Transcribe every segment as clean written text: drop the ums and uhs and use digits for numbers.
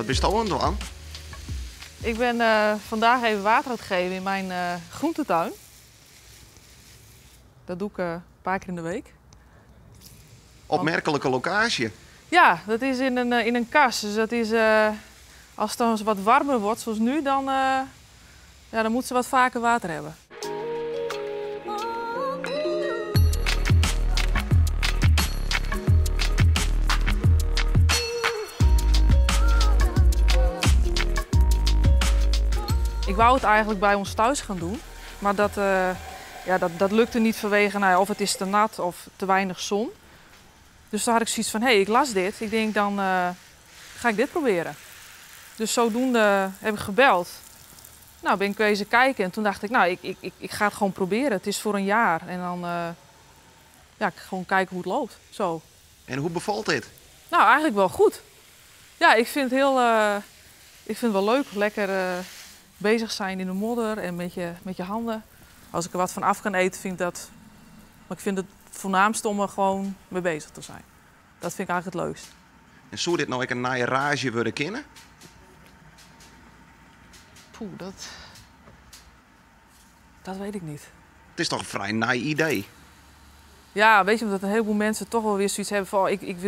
Wat bist oan it dwaan? Ik ben vandaag even water aan het geven in mijn groentetuin. Dat doe ik een paar keer in de week. Opmerklike lokaasje. Ja, dat is in een kas. Dus dat is, als het dan wat warmer wordt, zoals nu, ja, dan moet ze wat vaker water hebben. Ik wou het eigenlijk bij ons thuis gaan doen, maar dat lukte niet vanwege, of het is te nat of te weinig zon. Dus toen had ik zoiets van, hé, hey, ik las dit. Ik denk, dan ga ik dit proberen. Dus zodoende heb ik gebeld. Nou, ben ik wezen kijken en toen dacht ik, nou, ik ga het gewoon proberen. Het is voor een jaar en dan ik gewoon kijken hoe het loopt. Zo. En hoe bevalt dit? Nou, eigenlijk wel goed. Ja, ik vind het heel ik vind het wel leuk. Lekker bezig zijn in de modder en met je handen. Als ik er wat van af kan eten, vind ik dat... Maar ik vind het voornaamste om er gewoon mee bezig te zijn. Dat vind ik eigenlijk het leukst. En zou dit nou een nieuwe rage worden kennen? Poeh, dat weet ik niet. Het is toch een vrij naai idee? Ja, omdat een heleboel mensen toch wel weer zoiets hebben van... Oh, ik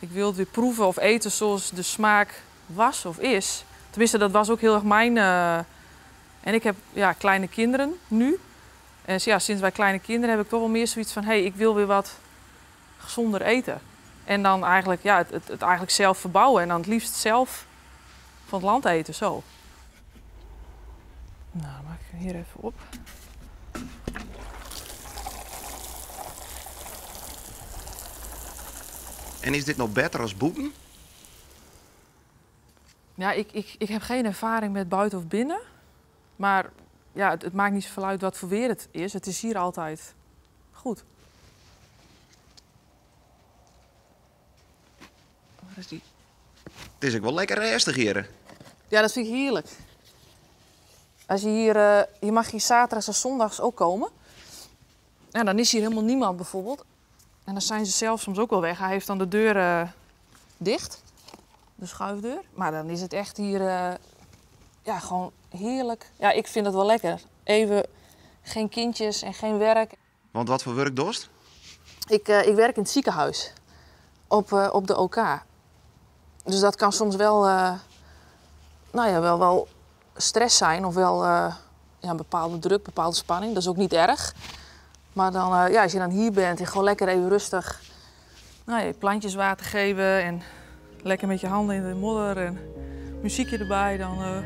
wil het weer proeven of eten zoals de smaak was of is. Tenminste, dat was ook heel erg mijn... En ik heb kleine kinderen nu. En sinds wij kleine kinderen heb ik toch wel meer zoiets van... hé, hey, ik wil weer wat gezonder eten. En dan eigenlijk, ja, het, het, het eigenlijk zelf verbouwen. En dan het liefst zelf van het land eten, zo. Nou, dan maak ik hem hier even op. En is dit nog beter als boeten? Ja, ik heb geen ervaring met buiten of binnen. Maar het maakt niet zoveel uit wat voor weer het is. Het is hier altijd goed. Waar is die? Het is ook wel lekker rustig hier. Ja, dat vind ik heerlijk. Als je hier je mag hier zaterdags en zondags ook komen. Ja, dan is hier helemaal niemand bijvoorbeeld. En dan zijn ze zelf soms ook wel weg. Hij heeft dan de deur dicht, de schuifdeur. Maar dan is het echt hier gewoon heerlijk. Ja, ik vind het wel lekker. Even geen kindjes en geen werk. Want wat voor werk dost? Ik werk in het ziekenhuis, op de OK. Dus dat kan soms wel stress zijn of wel een bepaalde druk, bepaalde spanning. Dat is ook niet erg. Maar als je dan hier bent en gewoon lekker even rustig, je plantjes water geven en lekker met je handen in de modder en muziekje erbij, dan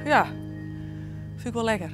vind ik wel lekker.